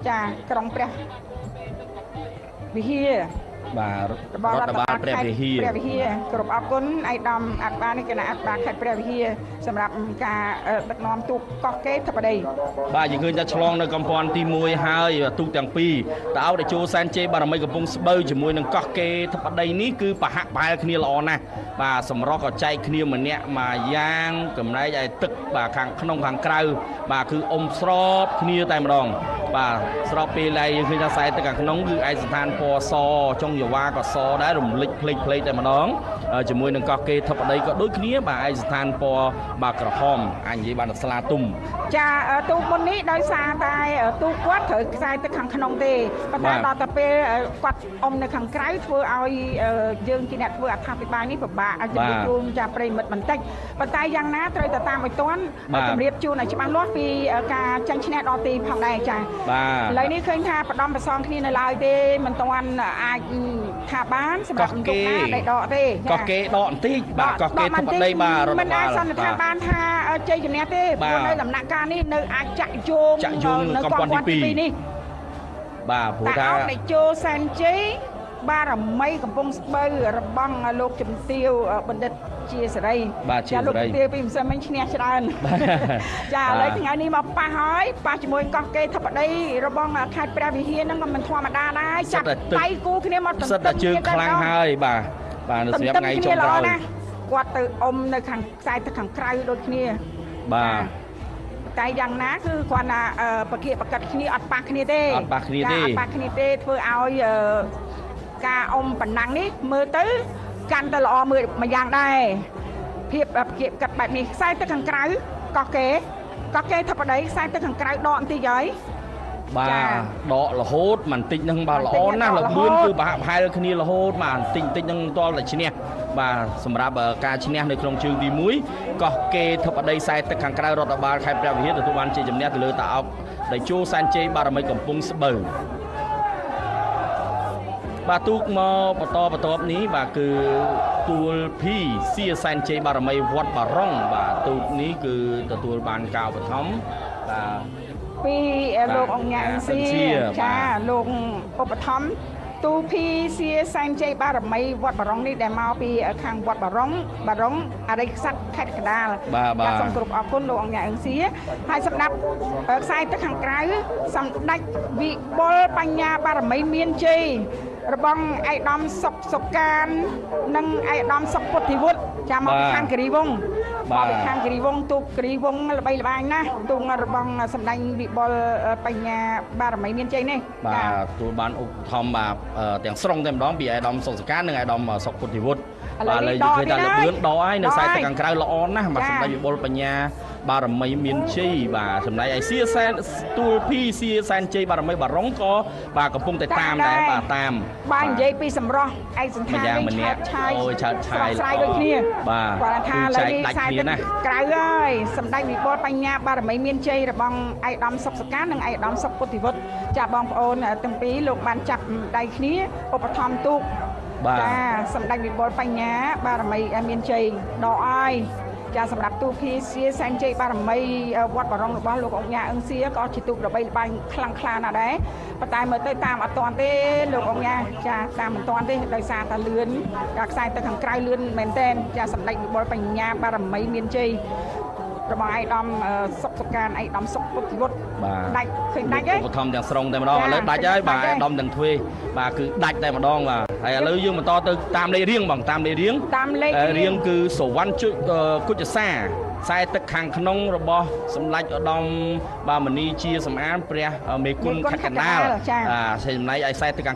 ចាក្រុងព្រះវិហារ បាទរដ្ឋបាលព្រះវិហារ ព្រះវិហារ គ្រប់អរគុណឯកឧត្តមអភិបាលនេះគណៈអភិបាលខេត្តព្រះវិហារសម្រាប់ការដឹកនាំទូកកោះកេរធិបតី។ បាទ យើងឃើញថាឆ្លងនៅកំព័ន្ធទី1ហើយ ទូកទាំងពីរ តើអោតេជោសែនជ័យបារមីកំពង់ស្បូវជាមួយនឹងកោះកេរធិបតីនេះ គឺប្រហាក់ប្រហែលគ្នាល្អណាស់។ បាទ សម្រុះក៏ចែកគ្នាម្នាក់មួយយ៉ាង ចំណែកឯទឹក បាទ ខាងក្នុងខាងក្រៅ បាទ គឺអ៊ំស្របគ្នាតែម្ដង។ បាទ ស្របពេលដែលយើងឃើញថាខ្សែទឹកខាងក្នុងគឺឯកស្ថានពណ៌ស ចុងយវ៉ាក៏សដែរ រំលេចផ្លេកផ្លេកតែម្ដង ជាមួយនឹងកោះគេធិបតីក៏ដូចគ្នា បាទ ឯកស្ថានពណ៌ បាទ ក្រហម អាចនិយាយបានស្លាទុំ។ ចា ទូកមុននេះដោយសារតែទូកគាត់ត្រូវខ្សែទឹកខាងក្នុងទេ ប៉ុន្តែដល់ទៅពេលគាត់អុំនៅខាងក្រៅ ធ្វើឲ្យយើងជាអ្នកធ្វើអត្ថាធិប្បាយនេះពិបាកឲ្យជម្រាបជូនចាប្រិមិត្តបន្តិច ប៉ុន្តែយ៉ាងណាត្រូវតែតាមឲ្យទាន់ ជម្រាបជូនឲ្យច្បាស់លាស់ពីការចាញ់ឈ្នះដល់ទីផងដែរ។ ចា បាទ ឥឡូវនេះឃើញថាបដំប្រសងគ្នានៅឡើយទេ មិនទាន់អាចថាបានសម្រាប់ទូកណាដែលដកទេ កោះគេដកបន្តិច បាទ កោះគេធិបតី បាទ រដ្ឋបាលមិនអាចសន្និដ្ឋានបានថាជ័យជំនះទេ ព្រោះនៅដំណាក់កាលនេះនៅអាចចាក់យោង ចាក់យោងនៅកំព័ន្ធទី2នេះ។ បាទ ព្រោះថាតេជោសែនជ័យបារមីកំពង់ស្បូវរបស់លោកជំទាវបណ្ឌិតជាសេរី ចា លោកជំទាវពីម្សិលមិញឈ្នះច្រើន ចា ឥឡូវថ្ងៃនេះមកប៉ះហើយ ប៉ះជាមួយកោះកេរធិបតីរបស់ខេត្តព្រះវិហារហ្នឹងក៏មិនធម្មតាដែរ ចាប់ដៃគូគ្នាមកទន្ទឹមតែជើងខ្លាំងហើយ។ បាទ បាទ នៅសម្រាប់ថ្ងៃចុងក្រោយគាត់ទៅអុំនៅខាងខ្សែទឹកខាងក្រៅដូចគ្នា។ បាទ តែយ៉ាងណាគឺគាត់ណាបកៀបកាត់គ្នា អត់ប៉ះគ្នាទេ អត់ប៉ះគ្នាទេ អត់ប៉ះគ្នាទេ ធ្វើឲ្យការអុំប៉ុណ្ណឹងនេះមើលទៅកាន់តែល្អមើលមួយយ៉ាងដែរ ភាពបកៀបកាត់បែបនេះ។ ខ្សែទឹកខាងក្រៅកោះគេ កោះគេធិបតី ខ្សែទឹកខាងក្រៅដកបន្តិចហើយ។ បាទ ដករហូតបន្តិចហ្នឹង បាទ ល្អណាស់ លបឿនគឺប្រហាក់ប្រហែលគ្នារហូត បាទ បន្តិចបន្តិចហ្នឹងតលតែឈ្នះ។ បាទ សម្រាប់ការឈ្នះនៅក្នុងជើងទី1 កោះគេធិបតីខ្សែទឹកខាងក្រៅរដ្ឋបាលខេត្តព្រះវិហារទទួលបានជ័យជំនះទៅលើតាអោកដែលជួសែនជ័យបារមីកំពង់ស្បូវ។ បាទ ទូកមកបន្តបន្ទាប់នេះ បាទ គឺទួលភីសៀសែនជ័យបារមីវត្តបារុង។ បាទ ទូកនេះគឺទទួលបានការឧបត្ថម្ភ បាទ ពីលោកអង្គញ៉ាំសៀ ចា លោកឧបត្ថម្ភទូភីសៀសែនជ័យបារមីវត្តបារុងនេះ ដែលមកពីខាងវត្តបារុង បារុងអរិយក្សត្រខេត្តកដាល។ បាទ សូមគោរពអរគុណលោកអង្គញ៉ាអឹងសៀ។ ហើយសម្រាប់ខ្សែទឹកខាងក្រៅ សម្ដេចវិបុលបញ្ញាបារមីមានជ័យរបស់ឯកឧត្តមសុកសុកាន និងឯកឧត្តមសុកពុទ្ធិវុឌ្ឍ ចាំមកពីខាងគិរីវង្ស មកពីខាងគិរីវង្ស ទូកគិរីវង្សល្បីល្បាញណាស់ ទូករបស់សម្ដេចវិបុលបញ្ញាបារមីមានជ័យនេះ។ បាទ ទទួលបានឧបត្ថម្ភ បាទ ទាំងស្រុងតែម្ដងពីឯកឧត្តមសុកសុកាន និងឯកឧត្តមសុកពុទ្ធិវុឌ្ឍ។ បាទ ឥឡូវយើងឃើញថាលបឿនដកហើយនៅខ្សែទឹកខាងក្រៅល្អណាស់។ បាទ សម្ដេចវិបុលបញ្ញាបារមីមានជ័យ បាទ សម្ដែងឲ្យសៀសែនទួលភីសៀសែនជ័យបារមីបារុងក៏ បាទ កំពុងតែតាមដែរ។ បាទ តាម បាទ និយាយពីសម្រស់ឯកសន្តាននេះឆើតឆាយ អូយ ឆើតឆាយស្រាយដូចគ្នា។ បាទ គាត់ថាឥឡូវនេះខ្សែទឹកក្រៅហើយ សម្ដេចវិបុលបញ្ញាបារមីមានជ័យរបស់ឯកឧត្តមសុកសកា និងឯកឧត្តមសុកពុទ្ធិវុឌ្ឍ ចា បងប្អូនទាំងពីរលោកបានចាប់ដៃគ្នាឧបត្ថម្ភទូក។ ចា សម្ដេចវិបុលបញ្ញាបារមីមានជ័យដកហើយ។ ចា សម្រាប់ទូភីសៀសែនជ័យបារមីវត្តបរងរបស់លោកអង្គញាអឹងសៀ ក៏ជាទូកល្បីល្បាញខ្លាំងក្លាណាស់ដែរ ប៉ុន្តែមើលទៅតាមអត់តាន់ទេលោកអង្គញា ចា តាមមិនតាន់ទេ ដោយសារតែលឿន ការខ្សែទៅខាងក្រៅលឿនមែនតែន។ ចា សម្ដេចវិបុលបញ្ញាបារមីមានជ័យរបស់ឯកឧត្តមសុកសុកាន ឯកឧត្តមសុកពុទ្ធិវុឌ្ឍ ដាច់ឃើញដាច់ហើយ ឧបត្ថម្ភទាំងស្រុងតែម្ដង។ ឥឡូវដាច់ហើយ បាទ ឯកឧត្តមទាំងទ្វេ បាទ គឺដាច់តែម្ដង។ បាទ ហើយឥឡូវយើងបន្តទៅតាមលេខរៀងបង តាមលេខរៀង តាមលេខរៀងគឺសវណ្ណគុជសា ខ្សែទឹកខាងក្នុងរបស់សម្ដេចឧត្តម បាទ មនីជាសំអានព្រះមេគុណខេត្តកណ្ដាល បាទ ចំណែកឯខ្សែទឹកខាង